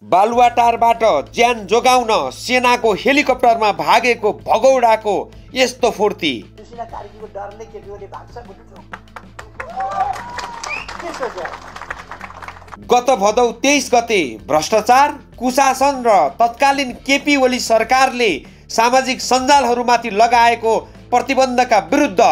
बालुवाटारबाट ज्यान जोगाउन सेनाको हेलिकप्टरमा भागेको भगौडाको यस्तो फुर्ती। सुशीला कार्कीको डरले केपीओली भाग्छ गत भदौ 23 गते भ्रष्टाचार, कुशासन र तत्कालीन केपी ओली सरकारले सामाजिक सञ्जालहरूमाथि लगाएको प्रतिबन्धका विरुद्ध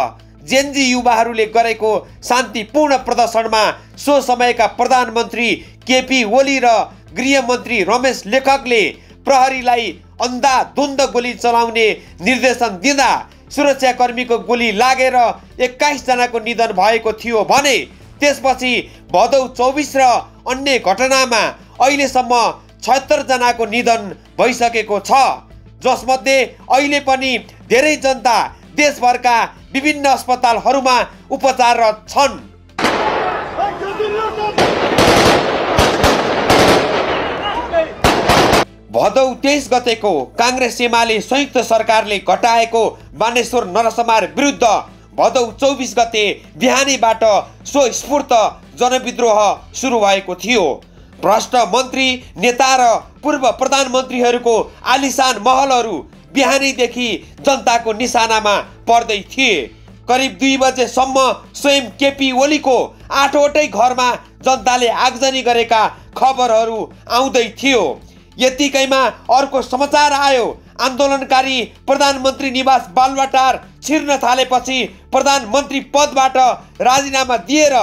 जेनजी युवाहरूले गरेको शान्तिपूर्ण प्रदर्शनमा सो समयका प्रधानमन्त्री केपी ओली र गृहमन्त्री रमेश लेखकले प्रहरीलाई अन्धाधुन्द गोली चलाउने निर्देशन दिँदा सुरक्षाकर्मीको गोली लागेर 21 जनाको निधन भएको थियो भने त्यसपछि भदौ 24 र अन्य घटनामा अहिलेसम्म 76 जनाको निधन भइसकेको छ, जसमध्ये अहिले पनि धेरै जनता देशभरका विभिन्न अस्पतालहरूमा उपचाररत छन्। भदौ 23 गतेको काङ्ग्रेस एमाले संयुक्त सरकारले घटाएको बानेश्वर नरसंहार विरुद्ध भदौ 24 गते बिहानीबाट स्वस्फूर्त जनविद्रोह सुरु भएको थियो। भ्रष्ट मन्त्री, नेता र पूर्व प्रधानमन्त्रीहरूको आलिशान महलहरू बिहानीदेखि जनताको निशानामा पर्दै थिए। करिब 2 बजेसम्म स्वयं केपी ओलीको 8वटै घरमा जनताले आगजनी गरेका खबरहरू आउँदै थियो। यतिकैमा अर्को समाचार आयो। आन्दोलनकारी प्रधानमन्त्री निवास बालुवाटार छिर्न थालेपछि प्रधानमन्त्री पदबाट राजीनामा दिएर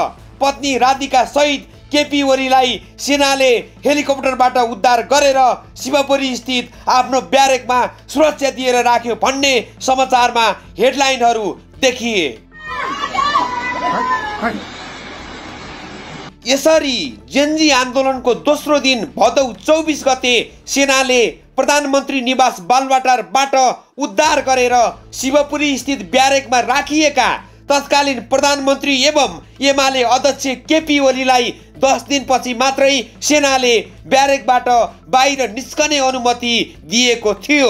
पत्नी राधिका सहित केपी ओलीलाई सेनाले हेलिकप्टरबाट उद्धार गरेर शिवपुरी स्थित आफ्नो ब्यारेकमा सुरक्षा दिएर राख्यो भन्ने समाचारमा हेडलाइनहरू देखिए। यसरी जेनजी आन्दोलनको दोस्रो दिन भदौ 24 गते सेनाले प्रधानमन्त्री निवास बालुवाटारबाट उद्धार गरेर शिवपुरी स्थित ब्यारेकमा राखिएका तत्कालीन प्रधानमन्त्री एवं एमाले अध्यक्ष केपी ओलीलाई 10 दिनपछि मात्रै सेनाले ब्यारेकबाट बाहिर निस्कने अनुमति दिएको थियो।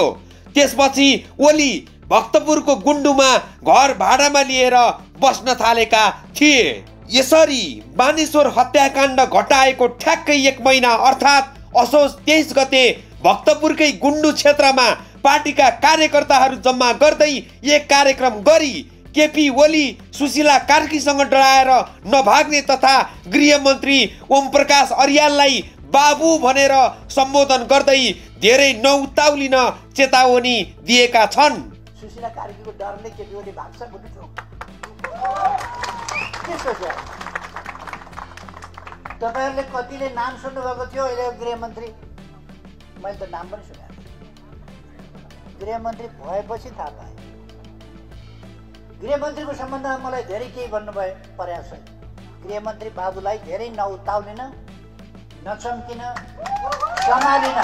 त्यसपछि ओली भक्तपुरको गुन्डुमा घर भाडामा लिएर बस्न थालेका थिए। यसरी बानेश्वर हत्याकाण्ड घटाएको ठ्याक्कै 1 महिना अर्थात् असोज 23 गते भक्तपुरकै गुन्डु क्षेत्रमा पार्टीका कार्यकर्ताहरू जम्मा गर्दै एक कार्यक्रम गरी केपी ओली सुशीला कार्कीसँग डराएर नभाग्ने तथा गृहमन्त्री ओमप्रकाश अर्याललाई बाबु भनेर सम्बोधन गर्दै धेरै नउताउलिन चेतावनी दिएका छन्। सुशीला कार्कीको डरले केपी ओली भाग्छ तपाईहरुले कतिले नाम सुन्नुभएको थियो अहिले गृहमन्त्री, मैले त नाम पनि सुनेको थिएँ। गृहमन्त्री भएपछि थाहा पाएँ। गृहमन्त्रीको सम्बन्धमा मलाई धेरै केही भन्नुभयो परेको छ। गृहमन्त्री बाबुलाई धेरै नउताउलिन, नचम्किन, सम्हालिन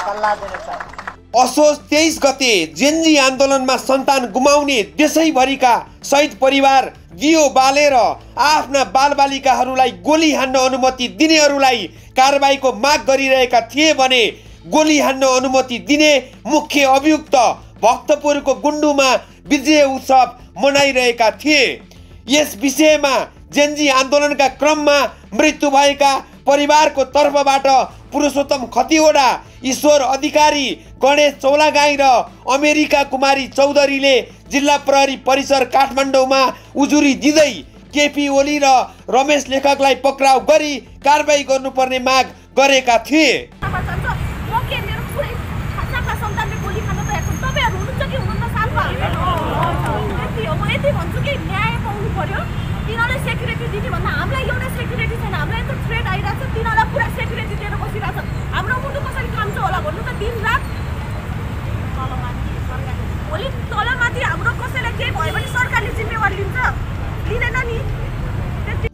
सल्लाह दिन चाहन्छु। असोज 23 गते जेनजी आन्दोलनमा सन्तान गुमाउने देशैभरिका शहीद परिवार दियो बालेर आफ्ना बालबालिकाहरूलाई गोली हान्न अनुमति दिनेहरूलाई कारबाहीको माग गरिरहेका थिए भने गोली हान्न अनुमति दिने मुख्य अभियुक्त भक्तपुरको गुन्डुमा विजय उत्सव मनाइरहेका थिए। यस विषयमा जेनजी आन्दोलनका क्रममा मृत्यु भएका परिवारको तर्फबाट पुरुषोत्तम खतिवडा, ईश्वर अधिकारी, गणेश चौलागाई र अमेरिका कुमारी चौधरीले जिल्ला प्रहरी परिसर काठमाडौँमा उजुरी दिँदै केपी ओली र रमेश लेखकलाई पक्राउ गरी कारबाही गर्नुपर्ने माग गरेका थिए।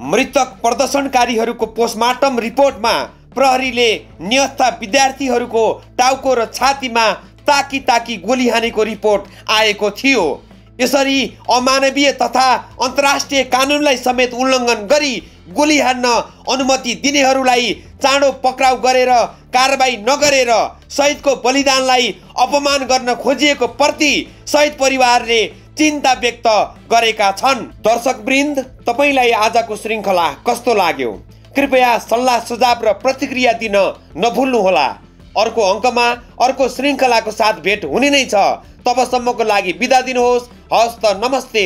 मृतक प्रदर्शनकारीहरूको पोस्टमार्टम रिपोर्टमा प्रहरीले निहत्था विद्यार्थीहरूको टाउको र छातीमा ताकी ताकी गोली हानेको रिपोर्ट आएको थियो। यसरी अमानवीय तथा अन्तर्राष्ट्रिय कानुनलाई समेत उल्लङ्घन गरी गोली हान्न अनुमति दिनेहरूलाई चाँडो पक्राउ गरेर कारबाही नगरेर शहीदको बलिदानलाई अपमान गर्न खोजिएको प्रति शहीद परिवारले चिन्ता व्यक्त गरेका छन्। दर्शकवृन्द, तपाईलाई आजको श्रृङ्खला कस्तो लाग्यो? कृपया सल्लाह सुझाव र प्रतिक्रिया दिन नभुल्नुहोला। अर्को अङ्कमा अर्को श्रृङ्खलाको साथ भेट हुने नै छ। तबसम्मको लागि बिदा दिनुहोस्। हस्त नमस्ते।